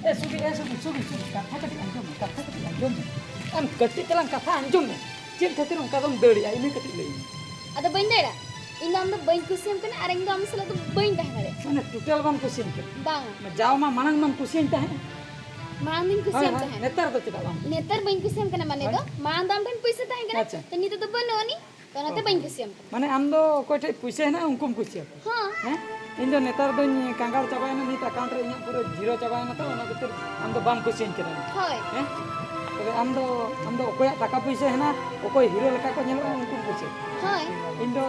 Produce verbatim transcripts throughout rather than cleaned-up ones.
ᱮ ᱥᱩᱵᱤ, ᱮ ᱥᱩᱵᱤ, ᱥᱩᱵᱤ, ᱥᱩᱵᱤ, ᱠᱟᱛᱷᱟ ᱠᱟᱹᱴᱤᱡ ᱟᱸᱡᱚᱢ ᱢᱮ, ᱠᱟᱛᱷᱟ ᱠᱟᱹᱴᱤᱡ ᱟᱸᱡᱚᱢ ᱢᱮ᱾ ᱟᱢ ᱠᱟᱹᱴᱤᱡ ᱛᱟᱞᱟᱝ ᱠᱟᱛᱷᱟ ᱟᱸᱡᱚᱢ ᱢᱮ᱾ ᱪᱮᱫ ᱠᱷᱟᱹᱛᱤᱨ ᱚᱱᱠᱟ ᱫᱚᱢ ᱫᱟᱹᱲᱮᱜᱼᱟ, ᱤᱱᱟᱹ ᱠᱟᱹᱴᱤᱡ ᱞᱟᱹᱭ ᱢᱮ᱾ ᱟᱫᱚ ᱵᱟᱹᱧ ᱫᱟᱹᱲᱟ᱾ ᱤᱧ ᱫᱚ ᱟᱢ ᱫᱚ ᱵᱟᱹᱧ ᱠᱩᱥᱤᱭᱟᱢ ᱠᱟᱱᱟ ᱟᱨ ᱤᱧ ᱫᱚ ᱟᱢ ᱥᱟᱞᱟᱜ ᱫᱚ ᱵᱟᱹᱧ ᱛᱟᱦᱮᱸ ᱫᱟᱲᱮᱭᱟᱜᱼᱟ᱾ ᱢᱟᱱᱮ ᱴᱳᱴᱟᱞ ᱵᱟᱢ ᱠᱩᱥᱤᱭᱟᱹᱧ ᱠᱟᱱᱟ? ᱵᱟᱝᱟ᱾ ᱡᱟᱣ ᱢᱟ ᱢᱟᱲᱟᱝ ᱢᱟᱢ ᱠᱩᱥᱤᱭᱟᱹᱧ ᱛᱟᱦᱮᱸᱫ᱾ ᱢᱟᱲᱟᱝ ᱫᱚᱧ ᱦᱳᱭ, ᱠᱩᱥᱤᱭᱟᱢ ᱦᱳᱭ᱾ ᱛᱟᱦᱮᱸᱫ᱾ ᱱᱮᱛᱟᱨ ᱫᱚ ᱪᱮᱫᱟᱜ ᱵᱟᱢ ᱠᱩᱥᱤᱭᱟᱹᱧ? ᱱᱮᱛᱟᱨ ᱵᱟᱹᱧ ᱠᱩᱥᱤᱭᱟᱢ ᱠᱟᱱᱟ ᱢᱟᱱᱮ ᱦᱳᱭ᱾ ᱫᱚ, ᱢᱟᱲᱟᱝ ᱫᱚ ᱟᱢ ᱴᱷᱮᱱ ᱯᱩᱭᱥᱟᱹ ᱛᱟᱦᱮᱸ ᱠᱟᱱᱟ, ᱟᱪᱪᱷᱟ᱾ ᱛᱚ ᱱᱤᱛᱚᱜ ᱫᱚ ᱵᱟᱹᱱᱩᱜ ᱟᱹᱱᱤᱡ᱾ ᱛᱚ ᱚᱱᱟᱛᱮ ᱚ᱾ ᱵᱟᱹᱧ ᱠᱩᱥᱤᱭᱟᱢ ᱠᱟᱱᱟ᱾ ᱢᱟᱱᱮ ᱟᱢ ᱫᱚ ᱚᱠᱚᱭ ᱴᱷᱮᱡ ᱯᱩᱭᱥᱟᱹ ᱦᱮᱱᱟᱜᱼᱟ, ᱩᱱᱠᱩᱢ ᱠᱩᱥᱤᱭᱟᱠᱚᱣᱟ? ᱦᱚᱸ᱾ ᱦᱮᱸ? ᱤᱧ ᱫᱚ ᱱᱮᱛᱟᱨ ᱫᱚᱧ ᱠᱟᱸᱜᱟᱞ ᱪᱟᱵᱟᱭᱮᱱᱟ, ᱱᱤᱛ ᱟᱠᱟᱣᱩᱱᱴ ᱨᱮ ᱤᱧᱟᱹᱜ ᱯᱩᱨᱟᱹ ᱡᱤᱨᱳ ᱪᱟᱵᱟᱭᱮᱱᱟ, ᱛᱚ ᱚᱱᱟ ᱠᱷᱟᱹᱛᱤᱨ ᱟᱢ ᱫᱚ ᱵᱟᱢ ᱠᱩᱥᱤᱭᱟᱹᱧ ᱠᱟᱱᱟ᱾ ᱦᱳᱭ᱾ ᱦᱮᱸ? ᱛᱚᱵᱮ ᱟᱢ ᱫᱚ, ᱟᱢ ᱫᱚ ᱚᱠᱚᱭᱟᱜ ᱴᱟᱠᱟ ᱯᱩᱭᱥᱟᱹ ᱦᱮᱱᱟᱜᱼᱟ, ᱚᱠᱚᱭ ᱦᱤᱨᱳ ᱞᱮᱠᱟ ᱠᱚ ᱧᱮᱞᱚᱜᱼᱟ, ᱩᱱᱠᱩᱢ ᱠᱩᱥᱤᱭᱟᱠᱚᱣᱟ᱾ ᱦᱳᱭ᱾ ᱤᱧ ᱫᱚ,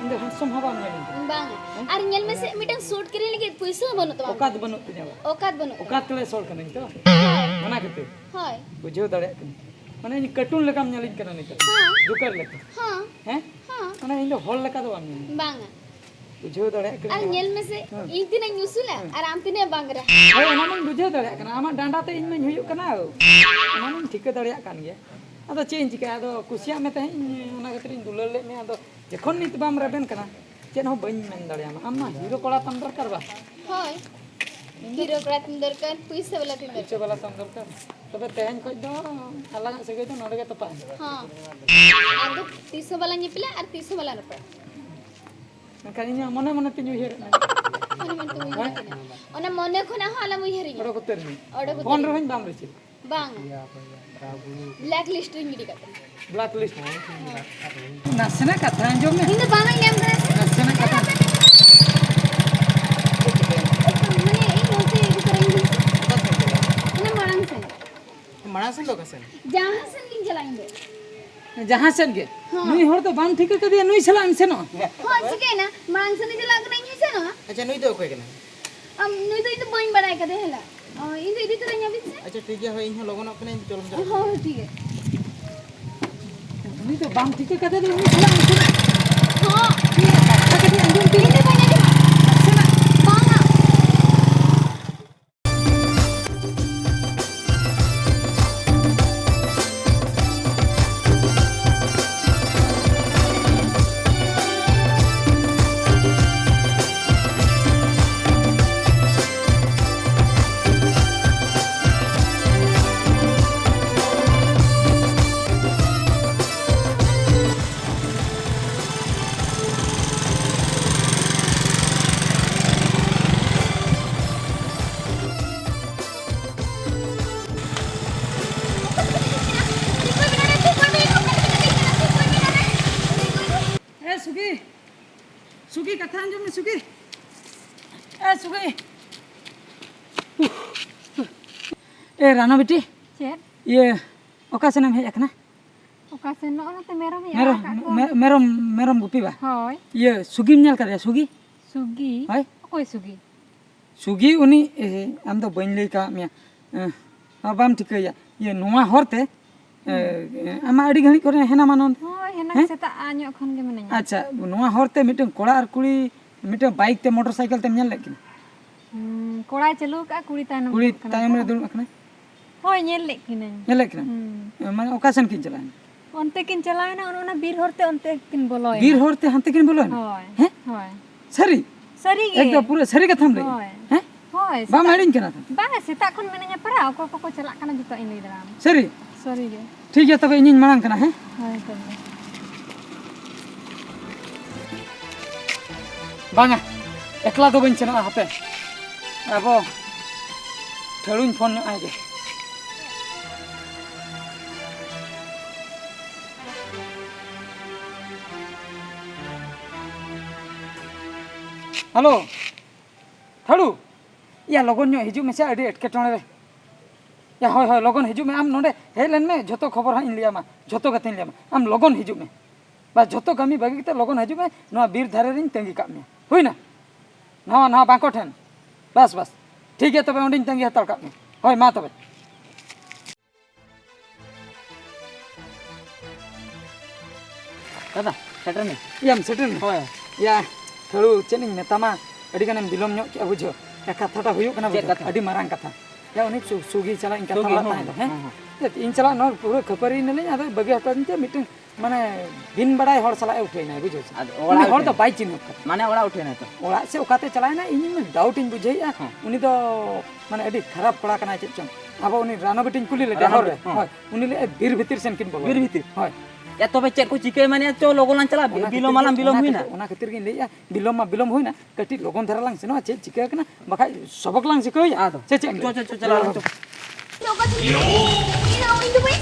ᱤᱧ ᱫᱚ ᱦᱮᱱᱰᱥᱚᱢ ᱦᱚᱸ ᱵᱟᱢ ᱧᱮᱞᱤᱧ ᱠᱟᱱᱟ᱾ ᱵᱟᱝᱟ᱾ ᱦᱮᱸ? ᱟᱨ ᱧᱮᱞ ᱢᱮᱥᱮ, ᱢᱤᱫᱴᱟᱝ ᱥᱩᱴ ᱠᱤᱨᱤᱧ ᱞᱟᱹᱜᱤᱫ ᱯᱩᱭᱥᱟᱹ ᱦᱚᱸ ᱵᱟᱹᱱᱩᱜ ᱛᱟᱢᱟ᱾ ᱚᱠᱟᱛ ᱵᱟᱹᱱᱩᱜ ᱛᱤᱧᱟ᱾ ᱚᱠᱟᱛ ᱵᱟᱹᱱᱩᱜ ᱛᱟᱢᱟ᱾ ᱚᱠᱟᱛ ᱠᱞᱮᱥ ᱦᱚᱲ ᱠᱟᱹᱱᱟᱹᱧ ᱛᱚ᱾ ᱦᱳᱭ᱾ ᱚᱱᱟ ᱠᱷᱟᱹᱛᱤᱨ᱾ ᱦᱳᱭ᱾ ᱵᱩᱡᱷᱟᱹᱣ ᱫᱟᱲᱮᱭᱟᱜ ᱠᱟᱹᱱᱟᱹᱧ᱾ ᱢᱟᱱᱮ ᱤᱧ ᱠᱟᱨᱴᱩᱱ ᱞᱮᱠᱟᱢ ᱧᱮᱞᱤᱧ ᱠᱟᱱᱟ ᱱᱤᱛᱚᱜ᱾ ᱦᱮᱸ᱾ ᱡᱳᱠᱟᱨ ᱞᱮᱠᱟ᱾ ᱦᱮᱸ᱾ ᱦᱮᱸ? ᱦᱮᱸ᱾ ᱢᱟᱱᱮ ᱤᱧ ᱫᱚ ᱦᱚᱲ ᱞᱮᱠᱟ ᱫᱚ ᱵᱟᱢ ᱧᱮᱞᱤᱧ᱾ ᱵᱟᱝᱟ᱾ ᱵᱩᱡᱷᱟᱹᱣ ᱫᱟᱲᱮᱭᱟᱜ ᱠᱟᱹᱱᱟᱹᱧ᱾ ᱟᱨ ᱧᱮᱞ ᱢᱮᱥᱮ, ᱦᱮᱸ᱾ ᱤᱧ ᱛᱤᱱᱟᱹᱜ ᱤᱧ ᱩᱥᱩᱞᱟ ᱦᱮᱸ᱾ ᱟᱨ ᱟᱢ ᱛᱤᱱᱟᱹᱜ ᱮᱢ ᱵᱟᱝᱨᱟ᱾ ᱦᱳᱭ, ᱚᱱᱟ ᱢᱟᱧ ᱵᱩᱡᱷᱟᱹᱣ ᱫᱟᱲᱮᱭᱟᱜ ᱠᱟᱱᱟ᱾ ᱟᱢᱟᱜ ᱰᱟᱸᱰᱟ ᱛᱮ ᱤᱧ ᱢᱟᱧ ᱦᱩᱭᱩᱜ ᱠᱟᱱᱟ᱾ ᱚᱱᱟ ᱢᱟᱧ ᱴᱷᱤᱠᱟᱹ ᱫᱟᱲᱮᱭᱟᱜ ᱠᱟᱱ ᱜᱮᱭᱟ᱾ ᱟᱫᱚ ᱪᱮᱫ ᱤᱧ ᱪᱤᱠᱟᱹᱭᱟ? ᱟᱫᱚ ᱠᱩᱥᱤᱭᱟᱜ ᱢᱮ ᱛᱟᱦᱮᱸᱫ, ᱤᱧ ᱚᱱᱟ ᱠᱷᱟᱹᱛᱤᱨ ᱤᱧ ᱫᱩᱞᱟᱹᱲ ᱞᱮᱫ ᱢᱮᱭᱟ᱾ ᱟᱫᱚ ᱡᱚᱠᱷᱚᱱ ᱱᱤᱛ ᱵᱟᱢ ᱨᱮᱵᱮᱱ ᱠᱟᱱᱟ, ᱪᱮᱫ ᱦᱚᱸ ᱵᱟᱹᱧ ᱢᱮᱱ ᱫᱟᱲᱮᱭᱟᱢᱟ᱾ ᱟᱢ ᱢᱟ ᱦᱤᱨᱳ ᱠᱚᱲᱟ ᱛᱟᱢ ᱫᱚᱨᱠᱟᱨ ᱵᱟ? ᱦᱳᱭ᱾ ᱦᱤᱨᱳ ᱠᱚᱲᱟ ᱛᱟᱢ ᱫᱚᱨᱠᱟᱨ, ᱯᱩᱭᱥᱟᱹ ᱵᱟᱞᱟ ᱛᱟᱢ ᱫᱚᱨᱠᱟᱨ᱾ ᱯᱩᱭᱥᱟᱹ ᱵᱟᱞᱟ ᱛᱟᱢ ᱫᱚᱨᱠᱟᱨ᱾ ᱛᱚᱵᱮ ᱛᱮᱦᱮᱧ ᱠᱷᱚᱡ ᱫᱚ ᱟᱞᱟᱝᱟᱜ ᱥᱟᱹᱜᱟᱹᱭ ᱫᱚ ᱱᱚᱰᱮ ᱜᱮ ᱛᱚᱯᱟᱜ ᱮᱱᱟ᱾ ᱦᱚᱸ᱾ ᱟᱫᱚ ᱛᱤᱥ ᱦᱚᱸ ᱵᱟᱞᱟᱝ ᱧᱮᱯᱮᱞᱟ ᱟᱨ ᱛᱤᱥ ᱦᱚᱸ ᱵᱟᱞᱟᱝ ᱨᱚᱯᱚᱲᱟ᱾ ᱢᱮᱱᱠᱷᱟᱱ ᱤᱧᱟᱜ ᱢᱚᱱᱮ ᱢᱚᱱᱮ ᱛᱤᱧ ᱩᱭᱦᱟᱹᱨᱮᱫ ᱢᱮ᱾ ᱢᱚᱱᱮ ᱢᱚᱱᱮ ᱛᱮᱢ ᱩᱭᱦᱟᱹᱨ ᱦᱮᱸ? ᱠᱤᱧᱟ᱾ ᱚᱱᱟ ᱢᱚᱱᱮ ᱠᱷᱚᱱᱟᱜ ᱦᱚᱸ ᱟᱞᱚᱢ ᱩᱭᱦᱟᱹᱨᱤᱧᱟ᱾ ᱚᱰᱚᱠ ᱩᱛᱟᱹᱨ ᱢᱮ᱾ ᱚᱰᱚᱠ ᱯᱷᱳᱱ ᱩᱛᱟᱹᱨ ᱨᱮᱦᱚᱸᱧ ᱢᱮ᱾ ᱵᱟᱢ ᱨᱤᱥᱤᱵᱷ᱾ ᱵᱟᱝ᱾ ᱵᱞᱮᱠ ᱞᱤᱥᱴ ᱨᱤᱧ ᱜᱤᱰᱤ ᱠᱟᱜ ᱛᱟᱢᱟ᱾ Black list? ᱱᱟᱥᱮᱱᱟᱜ ᱠᱟᱛᱷᱟ ᱟᱸᱡᱚᱢ ᱢᱮ᱾ ᱤᱧ ᱫᱚ ᱵᱟᱝ ᱤᱧ ᱮᱢ ᱠᱟᱫᱟ ᱥᱮ᱾ ᱱᱟᱥᱮᱱᱟᱜ ᱠᱟᱛᱷᱟ᱾ ᱢᱟᱱᱮ ᱤᱧ ᱱᱚᱛᱮ ᱤᱫᱤ ᱛᱚᱨᱟᱧ ᱦᱩᱭᱩᱜᱼᱟ᱾ ᱚᱠᱟ ᱥᱮᱱ ᱪᱟᱞᱟᱜ? ᱚᱱᱟ ᱢᱟᱲᱟᱝ ᱥᱮᱱ᱾ ᱢᱟᱲᱟᱝ ᱥᱮᱱ ᱫᱚ ᱚᱠᱟ ᱥᱮᱱ? ᱡᱟᱦᱟᱸ ᱥᱮᱱ ᱜᱤᱧ ᱪᱟᱞᱟᱜ ᱤᱧ ᱫᱚ᱾ ᱡᱟᱦᱟᱸ ᱥᱮᱫ ᱜᱮ? ᱦᱚᱸ᱾ ᱱᱩᱭ ᱦᱚᱲ ᱫᱚ ᱵᱟᱢ ᱴᱷᱤᱠᱟᱹ ᱠᱟᱫᱮᱭᱟ, ᱱᱩᱭ ᱥᱟᱞᱟᱜ ᱮᱢ ᱥᱮᱱᱚᱜᱼᱟ? ᱦᱚᱸ, ᱪᱤᱠᱟᱹᱭᱮᱱᱟ? ᱢᱟᱲᱟᱝ ᱥᱮᱱ ᱤᱧ ᱪᱟᱞᱟᱜ ᱠᱟᱱᱟ, ᱤᱧ ᱦᱚᱸᱧ ᱥᱮᱱᱚᱜᱼᱟ᱾ ᱟᱪᱪᱷᱟ, ᱱᱩᱭ ᱫᱚ ᱚᱠᱚᱭ ᱠᱟᱱᱟᱭ? ᱟᱢ, ᱱᱩᱭ ᱫᱚ ᱤᱧ ᱫᱚ ᱵᱟᱹᱧ ᱵᱟᱲᱟᱭ ᱠᱟᱫᱮᱭᱟ ᱦᱮᱞᱟ᱾ ᱚ, ᱤᱧ ᱫᱚ ᱤᱫᱤ ᱛᱚᱨᱟᱧᱟ ᱵᱤᱱ ᱥᱮ? ᱟᱪᱪᱷᱟ, ᱴᱷᱤᱠ ᱜᱮᱭᱟ, ᱦᱳᱭ, ᱤᱧ ᱦᱚᱸ ᱞᱚᱜᱚᱱᱚᱜ ᱠᱟᱹᱱᱟᱹᱧ, ᱪᱚᱞᱚᱢ ᱪᱟᱞᱟᱜ᱾ ᱦᱚᱸ, ᱦᱚᱸ, ᱴᱷᱤᱠ ᱜᱮᱭᱟ᱾ ᱩᱱᱤ ᱫᱚ ᱵᱟᱢ ᱴᱷᱤᱠᱟᱹ ᱠᱟᱫᱮ ᱫᱚ, ᱩᱱᱤ ᱥᱟᱞᱟᱜ ᱮᱢ ᱥᱮᱱᱚᱜᱼᱟ? ᱦᱚᱸ᱾ ᱴᱷᱤᱠ ᱜᱮᱭᱟ, ᱠᱟᱛᱷᱟ ᱠᱟᱹᱴᱤᱡ ᱟᱸᱡᱚᱢ ᱛᱤᱧ ᱤᱧ ᱫᱚ ᱵᱟᱹᱧ ᱟᱸᱡᱚᱢᱟ᱾ ᱱᱟᱥᱮᱱᱟᱜ᱾ ᱵᱟᱝᱟ᱾ ᱠᱟᱛᱷᱟ ᱟᱸᱡᱚᱢ ᱢᱮ, ᱥᱩᱜᱤ᱾ ᱮ, ᱥᱩᱜᱤ᱾ ᱮ, ᱨᱟᱱᱟ ᱵᱤᱴᱤ᱾ ᱪᱮᱫ? ᱤᱭᱟᱹ, ᱚᱠᱟ ᱥᱮᱱᱮᱢ ᱦᱮᱡ ᱟᱠᱟᱱᱟ? ᱚᱠᱟ ᱥᱮᱱ? ᱱᱚᱜᱼᱚ ᱱᱚᱛᱮ ᱢᱮᱨᱚᱢ ᱤᱧ ᱢᱮᱨᱚᱢ, ᱟᱲᱟᱜ ᱠᱟᱜ ᱠᱚᱣᱟ᱾ ᱢᱮ-, ᱢᱮᱨᱚᱢ, ᱢᱮᱨᱚᱢ ᱜᱩᱯᱤ ᱵᱟ? ᱦᱳᱭ᱾ ᱤᱭᱟᱹ, ᱥᱩᱜᱤᱢ ᱧᱮᱞ ᱠᱟᱫᱮᱭᱟ, ᱥᱩᱜᱤ? ᱥᱩᱜᱤ? ᱦᱳᱭ᱾ ᱚᱠᱚᱭ ᱥᱩᱜᱤ? ᱥᱩᱜᱤ ᱩᱱᱤ, ᱮ, ᱟᱢ ᱫᱚ ᱵᱟᱹᱧ ᱞᱟᱹᱭ ᱠᱟᱣᱟᱫ ᱢᱮᱭᱟ᱾ ᱮ, ᱵᱟᱢ ᱴᱷᱤᱠᱟᱹᱭᱟ᱾ ᱤᱭᱟᱹ, ᱱᱚᱣᱟ ᱦᱚᱨ ᱛᱮ, ᱮ, ᱦᱩᱸ᱾ ᱮ, ᱟᱢᱟᱜ ᱟᱹᱰᱤ ᱜᱷᱟᱹᱲᱤᱡ ᱠᱚᱨᱮ ᱦᱮᱱᱟᱢᱟ ᱱᱚᱱᱛᱮ᱾ ᱦᱳᱭ, ᱦᱮᱱᱟᱝ ᱦᱮᱸ? ᱥᱮᱛᱟᱜ ᱧᱚᱜ ᱠᱷᱚᱱ ᱜᱮ ᱢᱤᱱᱟᱹᱧᱟ᱾ ᱟᱪᱪᱷᱟ, ᱱᱚᱣᱟ ᱦᱚᱨ ᱛᱮ ᱢᱤᱫᱴᱟᱝ ᱠᱚᱲᱟ ᱟᱨ ᱠᱩᱲᱤ ᱢᱤᱫᱴᱟᱝ ᱵᱟᱭᱤᱠ ᱛᱮ, ᱢᱚᱴᱚᱨ ᱥᱟᱭᱠᱮᱞ ᱛᱮᱢ ᱧᱮᱞ ᱞᱮᱫ ᱠᱤᱱᱟ? ᱦᱩᱸ, ᱠᱚᱲᱟᱭ ᱪᱟᱹᱞᱩ ᱟᱠᱟᱫᱼᱟ, ᱠᱩᱲᱤ ᱛᱟᱭᱱᱚᱢ ᱠᱩᱲᱤ ᱫᱩᱲᱩᱵ ᱠᱟᱱᱟ ᱛᱟᱭᱚᱢ ᱛᱚ᱾ ᱨᱮ ᱫᱩᱲᱩᱵ ᱟᱠᱟᱱᱟᱭ᱾ ᱦᱳᱭ, ᱧᱮᱞ ᱞᱮᱫ ᱠᱤᱱᱟᱹᱧ᱾ ᱧᱮᱞ ᱞᱮᱫ ᱠᱤᱱᱟᱢ? ᱦᱩᱸ᱾ ᱢᱟᱱᱮ ᱚᱠᱟ ᱥᱮᱱ ᱠᱤᱱ ᱪᱟᱞᱟᱣᱮᱱᱟ? ᱚᱱᱛᱮ ᱠᱤᱱ ᱪᱟᱞᱟᱣᱮᱱᱟ, ᱚᱱ-, ᱚᱱᱟ ᱵᱤᱨ ᱦᱚᱨ ᱛᱮ ᱚᱱᱛᱮ ᱠᱤᱱ ᱵᱚᱞᱚᱭᱮᱱᱟ᱾ ᱵᱤᱨ ᱦᱚᱨ ᱛᱮ ᱦᱟᱱᱛᱮ ᱠᱤᱱ ᱵᱚᱞᱚᱭᱮᱱᱟ? ᱦᱳᱭ, ᱦᱮᱸ? ᱦᱳᱭ᱾ ᱥᱟᱹᱨᱤ? ᱥᱟᱹᱨᱤ ᱜᱮ᱾ ᱮᱠᱫᱚᱢ ᱯᱩᱨᱟᱹ ᱥᱟᱹᱨᱤ ᱠᱟᱛᱷᱟᱢ ᱞᱟᱹᱭ ᱮᱫᱟ? ᱦᱳᱭ᱾ ᱦᱮᱸ? ᱦᱳᱭ, ᱵᱟᱢ ᱥᱮᱛᱟᱜ ᱮᱲᱮᱧ ᱠᱟᱱᱟ ᱛᱚ? ᱵᱟᱝᱟ, ᱥᱮᱛᱟᱜ ᱠᱷᱚᱱ ᱢᱤᱱᱟᱹᱧᱟ ᱯᱟᱨᱟ, ᱚᱠᱚᱭ ᱠᱚᱠᱚ ᱪᱟᱞᱟᱜ ᱠᱟᱱᱟ ᱡᱚᱛᱚ ᱤᱧ ᱞᱟᱹᱭ ᱫᱟᱲᱮᱭᱟᱢᱟ᱾ ᱥᱟᱹᱨᱤ? ᱥᱟᱹᱨᱤ ᱜᱮ᱾ ᱴᱷᱤᱠ ᱜᱮᱭᱟ, ᱛᱚᱵᱮ ᱤᱧᱤᱧ ᱢᱟᱲᱟᱝ ᱠᱟᱱᱟ, ᱦᱮᱸ? ᱦᱳᱭ, ᱛᱚᱵᱮ᱾ ᱵᱟᱝᱟ, ᱮᱠᱞᱟ ᱫᱚ ᱵᱟᱹᱧ ᱥᱮᱱᱚᱜᱼᱟ, ᱦᱟᱯᱮ᱾ ᱟᱵᱚ ᱴᱷᱟᱹᱲᱩᱧ ᱯᱷᱳᱱ ᱧᱚᱜ ᱟᱭ ᱜᱮ᱾ ᱦᱮᱞᱳ, ᱴᱷᱟᱹᱲᱩ, ᱭᱟ, ᱞᱚᱜᱚᱱ ᱧᱚᱜ ᱦᱤᱡᱩᱜ ᱢᱮᱥᱮ, ᱟᱹᱰᱤ ᱮᱴᱠᱮᱴᱚᱬᱮ ᱨᱮ᱾ ᱭᱟ, ᱦᱳᱭ, ᱦᱳᱭ, ᱞᱚᱜᱚᱱ ᱦᱤᱡᱩᱜ ᱢᱮ, ᱟᱢ ᱱᱚᱰᱮ ᱦᱮᱡ ᱞᱮᱱ ᱢᱮ, ᱡᱷᱚᱛᱚ ᱠᱷᱚᱵᱚᱨ ᱦᱟᱸᱜ ᱤᱧ ᱞᱟᱹᱭᱟᱢᱟ, ᱡᱷᱚᱛᱚ ᱠᱟᱛᱷᱟᱧ ᱞᱟᱹᱭᱟᱢᱟ, ᱟᱢ ᱞᱚᱜᱚᱱ ᱦᱤᱡᱩᱜ ᱢᱮ᱾ ᱵᱟᱥ, ᱡᱷᱚᱛᱚ ᱠᱟᱹᱢᱤ ᱵᱟᱹᱜᱤ ᱠᱟᱛᱮ ᱞᱚᱜᱚᱱ ᱦᱤᱡᱩᱜ ᱢᱮ, ᱱᱚᱣᱟ ᱵᱤᱨ ᱫᱷᱟᱨᱮ ᱨᱤᱧ ᱛᱟᱺᱜᱤ ᱠᱟᱜ ᱢᱮᱭᱟ, ᱦᱩᱭᱱᱟ? ᱱᱟᱣᱟ, ᱱᱟᱣᱟ ᱵᱟᱝᱠᱚ ᱴᱷᱮᱱ᱾ ᱵᱟᱥ, ᱵᱟᱥ, ᱴᱷᱤᱠ ᱜᱮᱭᱟ, ᱛᱚᱵᱮ ᱚᱸᱰᱮᱧ ᱛᱟᱺᱜᱤ ᱦᱟᱛᱟᱲ ᱠᱟᱜ ᱢᱮᱭᱟ᱾ ᱦᱳᱭ, ᱢᱟ ᱛᱚᱵᱮ᱾ ᱫᱟᱫᱟ, ᱥᱮᱴᱮᱨ ᱢᱮ᱾ ᱭᱟᱢ ᱥᱮᱴᱮᱨ ᱢᱮ? ᱦᱳᱭ᱾ ᱭᱟ, ᱴᱷᱟᱹᱲᱩ, ᱪᱮᱫ ᱤᱧ ᱢᱮᱛᱟᱢᱟ, ᱟᱹᱰᱤ ᱜᱟᱱᱮᱢ ᱵᱤᱞᱚᱢ ᱧᱚᱜ ᱠᱮᱜᱼᱟ, ᱵᱩᱡᱷᱟᱹᱣ᱾ ᱭᱟ, ᱠᱟᱛᱷᱟᱴᱟ ᱦᱩᱭᱩᱜ ᱠᱟᱱᱟ, ᱪᱮᱫ ᱵᱩᱡᱷᱟᱹᱣ, ᱠᱟᱛᱷᱟ? ᱟᱹᱰᱤ ᱢᱟᱨᱟᱝ ᱠᱟᱛᱷᱟ᱾ ᱭᱟ, ᱩᱱᱤ ᱥᱩ-, ᱥᱩᱜᱤ ᱥᱟᱞᱟᱜ ᱤᱧ ᱠᱟᱛᱷᱟ ᱥᱩᱜᱤ, ᱵᱟᱲᱟᱜ ᱦᱚᱸ, ᱛᱟᱦᱮᱸ ᱫᱚ, ᱦᱮᱸ? ᱦᱚᱸ, ᱦᱚᱸ᱾ ᱪᱮᱫ, ᱤᱧ ᱥᱟᱞᱟᱜ ᱱᱚᱣᱟ ᱯᱩᱨᱟᱹ ᱠᱷᱟᱹᱯᱟᱹᱨᱤ ᱮᱱᱟᱞᱤᱧ, ᱟᱫᱚ ᱵᱟᱹᱜᱤ ᱦᱟᱛᱟᱲ ᱤᱧ ᱛᱮ ᱢᱤᱫᱴᱟᱝ, ᱢᱟᱱᱮ, ᱵᱤᱱ ᱵᱟᱲᱟᱭ ᱦᱚᱲ ᱥᱟᱞᱟᱜ ᱮ ᱩᱴᱷᱟᱹᱭᱮᱱᱟᱭ, ᱵᱩᱡᱷᱟᱹᱣ ᱥᱮ? ᱟᱫᱚ ᱚᱲᱟᱜ ᱩᱱᱤ ᱦᱚᱲ ᱫᱚ ᱩᱴᱷᱟᱹᱭᱮᱱᱟᱭ᱾ ᱵᱟᱭ ᱪᱤᱱᱦᱟᱹᱯ ᱠᱟᱱᱟ᱾ ᱢᱟᱱᱮ ᱚᱲᱟᱜ ᱩᱴᱷᱟᱹᱭᱮᱱᱟᱭ ᱛᱚ? ᱚᱲᱟᱜ ᱥᱮ ᱚᱠᱟᱛᱮ ᱪᱟᱞᱟᱣᱮᱱᱟ, ᱤᱧ ᱢᱟ doubt ᱤᱧ ᱵᱩᱡᱷᱟᱹᱣᱮᱫᱼᱟ᱾ ᱦᱚᱸ᱾ ᱩᱱᱤ ᱫᱚ, ᱢᱟᱱᱮ, ᱟᱹᱰᱤ ᱠᱷᱟᱨᱟᱯ ᱠᱚᱲᱟ ᱠᱟᱱᱟᱭ ᱪᱮᱫ ᱪᱚᱝ᱾ ᱟᱵᱚ ᱩᱱᱤ ᱨᱟᱱᱚ ᱵᱤᱴᱤᱧ ᱠᱩᱞᱤ ᱞᱮᱫᱮᱭᱟ ᱨᱟᱱᱚ ᱦᱚᱨ ᱨᱮ᱾ ᱵᱤᱴᱤ, ᱦᱚᱸ᱾ ᱦᱳᱭ, ᱩᱱᱤ ᱞᱟᱹᱭᱮᱫᱼᱟ ᱵᱤᱨ ᱵᱷᱤᱛᱤᱨ ᱥᱮᱱ ᱠᱤᱱ ᱵᱚᱞᱚ᱾ ᱵᱤᱨ ᱵᱷᱤᱛᱤᱨ? ᱦᱳᱭ᱾ ᱭᱟ, ᱛᱚᱵᱮ ᱪᱮᱫ ᱠᱚ ᱪᱤᱠᱟᱹᱭ ᱢᱟᱱᱮ, ᱪᱚ ᱞᱚᱜᱚᱱ ᱞᱟᱝ ᱪᱟᱞᱟᱜᱼᱟ, ᱚᱱᱟ ᱵᱤᱞᱚᱢ ᱠᱷᱟᱹᱛᱤᱨ ᱟᱞᱟᱝ, ᱜᱮ, ᱵᱤᱞᱚᱢ ᱚᱱᱟ ᱦᱩᱭᱱᱟ᱾ ᱠᱷᱟᱹᱛᱤᱨ, ᱚᱱᱟ ᱠᱷᱟᱹᱛᱤᱨ ᱜᱤᱧ ᱞᱟᱹᱭᱮᱫᱼᱟ, ᱵᱤᱞᱚᱢ ᱢᱟ ᱵᱤᱞᱚᱢ ᱦᱩᱭᱱᱟ, ᱠᱟᱹᱴᱤᱡ ᱞᱚᱜᱚᱱ ᱫᱷᱟᱨᱟ ᱞᱟᱝ ᱥᱮᱱᱚᱜᱼᱟ, ᱪᱮᱫ ᱪᱤᱠᱟᱹ ᱠᱟᱱᱟ, ᱵᱟᱠᱷᱟᱡ ᱥᱚᱵᱚᱠ ᱞᱟᱝ ᱥᱤᱠᱷᱟᱹᱣᱮᱭᱟ᱾ ᱟᱫᱚ, ᱥᱮ ᱪᱮᱫ ᱮᱢ ᱪᱚ, ᱞᱟᱹᱭᱟ? ᱪᱚ, ᱪᱚ, ᱪᱟᱞᱟᱣ ᱞᱮᱱ ᱪᱚ᱾ ᱤᱧ ᱫᱚ ᱚᱠᱟ ᱥᱮᱫ ᱤᱧ ᱤᱫᱤ ᱢᱮᱭᱟ?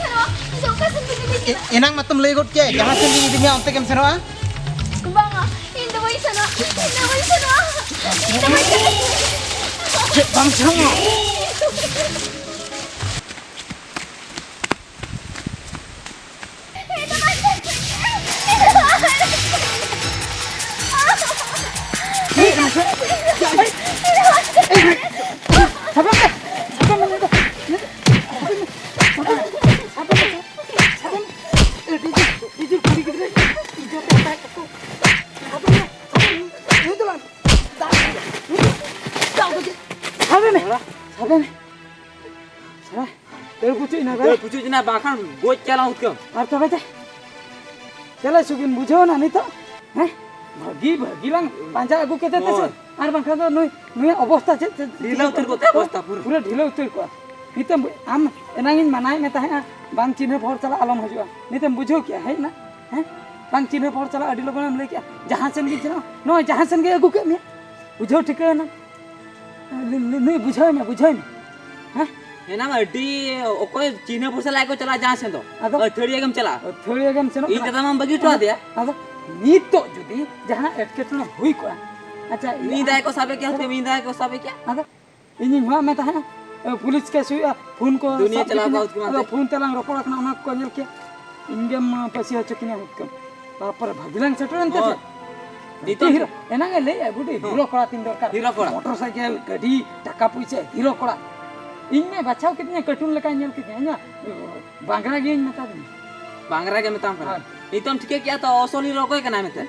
ᱤᱧ ᱫᱚ ᱚᱠᱟ ᱥᱮᱫ ᱤᱧ ᱤᱫᱤ ᱢᱮᱭᱟ? ᱮ-, ᱮᱱᱟᱝ ᱢᱟᱛᱚᱢ ᱞᱟᱹᱭ ᱜᱚᱫ ᱠᱮᱫ, ᱡᱟᱦᱟᱸ ᱥᱮᱫ ᱤᱧ ᱤᱫᱤ ᱢᱮᱭᱟ, ᱚᱱᱛᱮ ᱜᱮᱢ ᱥᱮᱱᱚᱜᱼᱟ? ᱵᱟᱝᱟ, ᱤᱧ ᱫᱚ ᱵᱟᱹᱧ ᱥᱮᱱᱚᱜᱼᱟ᱾ ᱪᱮᱫ ᱵᱟᱝ ᱪᱚᱝ? ᱥᱟᱵᱮ ᱢᱮ, ᱥᱟᱵᱮ ᱢᱮ, ᱱᱩᱭ ᱫᱚ᱾ ᱥᱟᱵᱮ ᱢᱮ, ᱥᱟᱵᱮ ᱢᱮ, ᱥᱟᱵᱮ ᱢᱮ, ᱥᱟᱵᱮ ᱢᱮ᱾ ᱮ, ᱰᱤᱡᱤ, ᱰᱤᱡᱤ ᱠᱩᱲᱤ ᱜᱤᱫᱽᱨᱟᱹ ᱤᱡᱽᱡᱚᱛ ᱮ ᱦᱟᱛᱟᱣ ᱠᱟᱛᱮ᱾ ᱥᱟᱵᱮ ᱢᱮ, ᱥᱟᱵᱮ ᱢᱮ, ᱱᱩᱭ ᱫᱚ ᱵᱟᱝ᱾ ᱫᱟᱞ ᱜᱚᱡᱮ, ᱱᱩᱭ ᱫᱚ ᱫᱟᱞ ᱜᱚᱡᱮ᱾ ᱥᱟᱵᱮ ᱢᱮ, ᱥᱟᱵᱮ ᱢᱮ᱾ ᱥᱟᱞᱟ, ᱫᱟᱹᱲ ᱯᱩᱪᱩᱡ ᱮᱱᱟ ᱵᱮ᱾ ᱫᱟᱹᱲ ᱯᱩᱪᱩᱡ ᱮᱱᱟ, ᱵᱟᱝᱠᱷᱟᱱ ᱜᱚᱡ ᱪᱟᱞᱟᱣ ᱩᱛᱠᱟᱹᱢ᱾ ᱟᱨ ᱛᱚᱵᱮ ᱪᱮ? ᱪᱮᱞᱮ ᱥᱩᱵᱤᱱ ᱵᱩᱡᱷᱟᱹᱣ ᱮᱱᱟ ᱱᱤᱛᱚᱜ? ᱦᱮᱸ? ᱵᱷᱟᱹᱜᱤ, ᱵᱷᱟᱹᱜᱤ ᱞᱟᱝ ᱯᱟᱸᱡᱟ ᱟᱹᱜᱩ ᱠᱮᱫᱮ ᱛᱮ ᱥᱮ? ᱦᱳᱭ᱾ ᱟᱨ ᱵᱟᱝᱠᱷᱟᱱ ᱫᱚ ᱱᱩᱭ, ᱱᱩᱭᱟᱜ ᱚᱵᱚᱥᱛᱟ ᱪᱮᱫ, ᱪᱮᱫ, ᱰᱷᱤᱞᱟᱹ ᱩᱛᱟᱹᱨ ᱠᱚᱜ ᱛᱟᱭᱟ ᱚᱵᱚᱥᱛᱟ ᱯᱩᱨᱟᱹ᱾ ᱯᱩᱨᱟᱹ ᱰᱷᱤᱞᱟᱹ ᱩᱛᱟᱹᱨ ᱠᱚᱜᱼᱟ᱾ ᱱᱤᱛᱚᱜ ᱵᱩ-, ᱟᱢ ᱮᱱᱟᱝ ᱤᱧ ᱢᱟᱱᱟᱭᱮᱫ ᱢᱮ ᱛᱟᱦᱮᱸᱜᱼᱟ, ᱵᱟᱝ ᱪᱤᱱᱦᱟᱹᱯ ᱦᱚᱲ ᱥᱟᱞᱟᱜ ᱟᱞᱚᱢ ᱦᱤᱡᱩᱜᱼᱟ᱾ ᱱᱤᱛᱚᱜ ᱮᱢ ᱵᱩᱡᱷᱟᱹᱣ ᱠᱮᱜᱼᱟ, ᱦᱮᱡ ᱮᱱᱟ? ᱦᱮᱸ? ᱵᱟᱝ ᱪᱤᱱᱦᱟᱹᱯ ᱦᱚᱲ ᱥᱟᱞᱟᱜ ᱟᱹᱰᱤ ᱞᱚᱜᱚᱱᱮᱢ ᱞᱟᱹᱭ ᱠᱮᱜᱼᱟ, ᱡᱟᱦᱟᱸ ᱥᱮᱱ ᱜᱤᱧ ᱪᱟᱞᱟᱜᱼᱟ, ᱱᱚᱜᱼᱚᱭ ᱡᱟᱦᱟᱸ ᱥᱮᱱ ᱜᱮ ᱟᱹᱜᱩ ᱠᱮᱫ ᱢᱮᱭᱟ᱾ ᱵᱩᱡᱷᱟᱹᱣ ᱴᱷᱤᱠᱟᱹ ᱮᱱᱟ? ᱱᱩᱭ, ᱱᱩᱭ, ᱱᱩᱭ ᱵᱩᱡᱷᱟᱹᱣ ᱢᱮ, ᱵᱩᱡᱷᱟᱹᱣ ᱢᱮ᱾ ᱦᱮᱸ? ᱮᱱᱟᱝ ᱟᱹᱰᱤ ᱚᱠᱚᱭ ᱪᱤᱱᱦᱟᱹ ᱯᱚᱭᱥᱟ ᱞᱟᱭ ᱠᱚ ᱪᱟᱞᱟᱜᱼᱟ ᱡᱟᱦᱟᱸ ᱥᱮᱱ ᱫᱚ᱾ ᱟᱫᱚ? ᱟᱹᱛᱷᱟᱹᱲᱤᱭᱟᱹ ᱜᱮᱢ ᱪᱟᱞᱟᱜᱼᱟ᱾ ᱟᱹᱛᱷᱟᱹᱲᱤᱭᱟᱹ ᱜᱮᱢ ᱥᱮᱱᱚᱜ ᱤᱧ ᱠᱟᱱᱟ᱾ ᱫᱟᱫᱟ ᱢᱟᱢ ᱵᱟᱹᱜᱤ ᱦᱚᱴᱚ ᱟᱫᱮᱭᱟ᱾ ᱟᱫᱚ ᱱᱤᱛᱚᱜ ᱡᱩᱫᱤ ᱡᱟᱦᱟᱱᱟᱜ ᱮᱴᱠᱮᱴᱚᱬᱮ ᱦᱩᱭ ᱠᱚᱜᱼᱟ, ᱟᱪᱪᱷᱟ, ᱤᱧ ᱤᱧ ᱫᱟᱭ ᱠᱚ ᱥᱟᱵᱮ ᱠᱮᱭᱟ, ᱟᱫᱚ? ᱤᱧ ᱫᱟᱭ ᱠᱚ ᱥᱟᱵᱮ ᱠᱮᱭᱟ᱾ ᱟᱫᱚ ᱤᱧᱤᱧ ᱦᱚᱦᱚᱣᱟᱫ ᱢᱮ ᱛᱟᱦᱮᱸᱫ, ᱮ, ᱯᱩᱞᱤᱥ ᱠᱮᱥ ᱦᱩᱭᱩᱜᱼᱟ, ᱯᱷᱳᱱ ᱠᱚ ᱫᱩᱱᱤᱭᱟᱹ ᱥᱟᱵ ᱪᱟᱞᱟᱣ ᱠᱤᱫᱤᱧᱟ᱾ ᱠᱚᱜᱼᱟ ᱩᱛᱠᱟᱹᱢ ᱟᱫᱚ ᱟᱛᱮ᱾ ᱯᱷᱳᱱ ᱛᱮᱞᱟᱝ ᱨᱚᱯᱚᱲ ᱠᱟᱱᱟ, ᱚᱱᱟ ᱠᱚ ᱧᱮᱞ ᱠᱮᱭᱟ᱾ ᱤᱧ ᱜᱮᱢ, ᱮ, ᱯᱟᱹᱥᱤ ᱦᱚᱪᱚ ᱠᱤᱧᱟ ᱩᱛᱠᱟᱹᱢ᱾ ᱛᱟᱨᱯᱚᱨᱮ ᱵᱷᱟᱹᱜᱤ ᱞᱟᱝ ᱥᱮᱴᱮᱨᱮᱱ ᱛᱮ ᱦᱳᱭ᱾ ᱥᱮ? ᱱᱤᱛᱚᱜ ᱦᱤᱨᱳ, ᱮᱱᱟᱝ ᱮ ᱞᱟᱹᱭᱮᱫᱼᱟ, ᱵᱩᱰᱷᱤ, ᱦᱚᱸ᱾ ᱦᱤᱨᱳ ᱠᱚᱲᱟ ᱛᱤᱧ ᱫᱚᱨᱠᱟᱨ᱾ ᱦᱤᱨᱳ ᱠᱚᱲᱟ᱾ ᱢᱚᱴᱚᱨ ᱥᱟᱭᱠᱮᱞ, ᱜᱟᱹᱰᱤ, ᱴᱟᱠᱟ ᱯᱩᱭᱥᱟᱹ, ᱦᱤᱨᱳ ᱠᱚᱲᱟ᱾ ᱤᱧ ᱢᱮ ᱵᱟᱪᱷᱟᱣ ᱠᱤᱫᱤᱧᱟ, ᱠᱟᱹᱴᱩᱱ ᱞᱮᱠᱟᱭ ᱧᱮᱞ ᱠᱤᱫᱤᱧᱟ᱾ ᱤᱧ ᱢᱟ ᱵᱟᱝᱨᱟ ᱜᱤᱭᱟᱹᱧ ᱢᱮᱛᱟ ᱫᱤᱧᱟ᱾ ᱵᱟᱝᱨᱟ ᱜᱮ ᱢᱮᱛᱟᱢ ᱠᱟᱱᱟ᱾ ᱦᱳᱭ᱾ ᱱᱤᱛᱚᱜ ᱮᱢ ᱴᱷᱤᱠᱟᱹ ᱠᱮᱜᱼᱟ ᱛᱚ ᱚᱥᱚᱞ ᱦᱤᱨᱳ ᱚᱠᱚᱭ ᱠᱟᱱᱟᱭ ᱢᱮᱱᱛᱮ?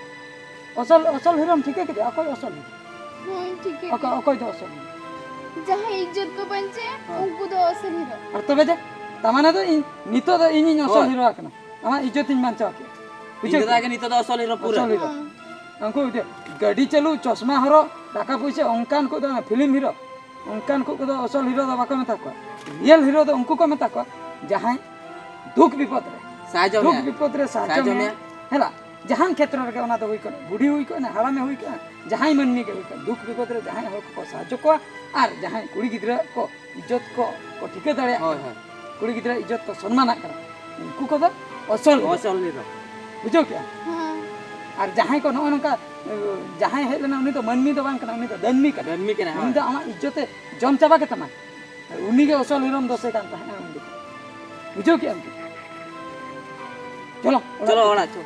ᱚᱥᱚᱞ, ᱚᱥᱚᱞ ᱦᱤᱨᱳᱢ ᱴᱷᱤᱠᱟᱹ ᱠᱮᱫᱮᱭᱟ? ᱚᱠᱚᱭ ᱚᱥᱚᱞ ᱦᱤᱨᱳ? ᱦᱳᱭ, ᱴᱷᱤᱠᱟᱹ ᱚᱠᱚᱭ, ᱠᱮᱫ᱾ ᱚᱠᱚᱭ ᱫᱚ ᱚᱥᱚᱞ ᱦᱤᱨᱳ? ᱡᱟᱦᱟᱸᱭ ᱤᱡᱽᱡᱚᱛ ᱠᱚ ᱵᱟᱧᱪᱟᱭᱟ, ᱦᱳᱭ᱾ ᱩᱱᱠᱩ ᱫᱚ ᱚᱥᱚᱞ ᱦᱤᱨᱳ᱾ ᱟᱨ ᱛᱚᱵᱮ ᱡᱮ, ᱛᱟᱨ ᱢᱟᱱᱮ ᱫᱚ ᱤᱧ, ᱱᱤᱛᱚᱜ ᱫᱚ ᱤᱧᱤᱧ ᱚᱥᱚᱞ ᱦᱳᱭ᱾ ᱦᱤᱨᱳ ᱟᱠᱟᱱᱟ᱾ ᱟᱢᱟᱜ ᱤᱡᱽᱡᱚᱛ ᱤᱧ ᱵᱟᱧᱪᱟᱣ ᱠᱮᱫᱟ᱾ ᱤᱧ ᱵᱩᱡᱷᱟᱹᱣ ᱫᱟᱫᱟ ᱠᱮᱫᱟ? ᱜᱮ ᱱᱤᱛᱚᱜ ᱫᱚ ᱚᱥᱚᱞ ᱦᱤᱨᱳ ᱯᱩᱨᱟᱹ᱾ ᱚᱥᱚᱞ ᱦᱤᱨᱳ᱾ ᱦᱮᱸ᱾ ᱩᱱᱠᱩ ᱡᱮ ᱜᱟᱹᱰᱤ ᱪᱟᱹᱞᱩ, ᱪᱚᱥᱢᱟ ᱦᱚᱨᱚᱜ, ᱴᱟᱠᱟ ᱯᱩᱭᱥᱟᱹ ᱚᱱᱠᱟᱱ ᱠᱚ ᱫᱚ ᱯᱷᱤᱞᱢ ᱦᱤᱨᱳ᱾ ᱚᱱᱠᱟᱱ ᱠᱚ ᱫᱚ ᱚᱥᱚᱞ ᱦᱤᱨᱳ ᱫᱚ ᱵᱟᱠᱚ ᱢᱮᱛᱟ ᱠᱚᱣᱟ᱾ ᱨᱤᱭᱮᱞ ᱦᱤᱨᱳ ᱫᱚ ᱩᱱᱠᱩ ᱠᱚ ᱢᱮᱛᱟ ᱠᱚᱣᱟ ᱡᱟᱦᱟᱸᱭ ᱫᱩᱠ ᱵᱤᱯᱚᱫ ᱨᱮ, ᱥᱟᱦᱟᱡᱽᱡᱚ ᱫᱩᱠ ᱢᱮᱭᱟ᱾ ᱵᱤᱯᱚᱫ ᱨᱮ ᱥᱟᱦᱟᱡᱽᱡᱚ ᱥᱟᱦᱟᱡᱽᱡᱚ ᱢᱮᱭᱟ᱾ ᱢᱮᱭᱟ᱾ ᱦᱮᱞᱟ, ᱡᱟᱦᱟᱱ ᱠᱷᱮᱛᱨᱚ ᱨᱮᱜᱮ, ᱚᱱᱟ ᱫᱚ ᱦᱩᱭ ᱠᱚᱜ, ᱵᱩᱰᱷᱤ ᱦᱩᱭ ᱠᱚᱜ, ᱦᱟᱲᱟᱢᱮ ᱦᱩᱭ ᱠᱚᱜ, ᱡᱟᱦᱟᱸᱭ ᱢᱟᱹᱱᱢᱤ ᱜᱮ ᱦᱩᱭ ᱠᱚᱜ, ᱫᱩᱠ ᱵᱤᱯᱚᱫ ᱨᱮ ᱡᱟᱦᱟᱸᱭ ᱦᱚᱲ ᱠᱚᱠᱚ ᱥᱟᱦᱟᱡᱽᱡᱚ ᱠᱚᱣᱟ ᱟᱨ ᱡᱟᱦᱟᱸᱭ ᱠᱩᱲᱤ ᱜᱤᱫᱽᱨᱟᱹ ᱠᱚ ᱤᱡᱽᱡᱚᱛ ᱠᱚ, ᱠᱚ ᱴᱷᱤᱠᱟᱹ ᱫᱟᱲᱮᱭᱟᱜ ᱦᱳᱭ, ᱠᱟᱱᱟ, ᱦᱳᱭ᱾ ᱠᱩᱲᱤ ᱜᱤᱫᱽᱨᱟᱹ ᱤᱡᱽᱡᱚᱛ ᱠᱚ ᱥᱚᱱᱢᱟᱱᱟᱜ ᱠᱟᱱᱟ, ᱩᱱᱠᱩ ᱠᱚᱫᱚ ᱚᱥᱚᱞ ᱦᱤᱨᱳ᱾ ᱚᱥᱚᱞ ᱦᱤᱨᱳ᱾ ᱵᱩᱡᱷᱟᱹᱣ ᱠᱮᱜᱼᱟ? ᱦᱮᱸ᱾ ᱟᱨ ᱡᱟᱦᱟᱸᱭ ᱠᱚ ᱱᱚᱜᱼᱚᱭ ᱱᱚᱝᱠᱟ ᱡᱟᱦᱟᱸᱭ ᱦᱮᱡ ᱞᱮᱱᱟ, ᱩᱱᱤ ᱫᱚ ᱢᱟᱹᱱᱢᱤ ᱫᱚ ᱵᱟᱝ ᱠᱟᱱᱟ, ᱩᱱᱤ ᱫᱚ ᱫᱟᱹᱱᱢᱤ ᱠᱟᱱᱟ᱾ ᱫᱟᱹᱱᱢᱤ ᱠᱟᱱᱟ, ᱩᱱᱤ ᱦᱳᱭ᱾ ᱫᱚ ᱟᱢᱟᱜ ᱤᱡᱽᱡᱚᱛᱮ ᱡᱚᱢ ᱪᱟᱵᱟ ᱠᱮᱛᱟᱢᱟ᱾ ᱩᱱᱤ ᱜᱮ ᱟᱥᱚᱞ ᱦᱤᱨᱚᱢ ᱫᱚᱥᱮ ᱠᱟᱱ ᱛᱟᱦᱮᱸᱱᱟ ᱩᱱ ᱡᱚᱠᱷᱚᱱ᱾ ᱵᱩᱡᱷᱟᱹᱣ ᱠᱮᱜᱼᱟᱢ ᱛᱚ? ᱪᱚᱞᱚ, ᱚᱲᱟᱜ ᱪᱚᱞᱚ ᱛᱮ᱾ ᱚᱲᱟᱜ, ᱪᱚ᱾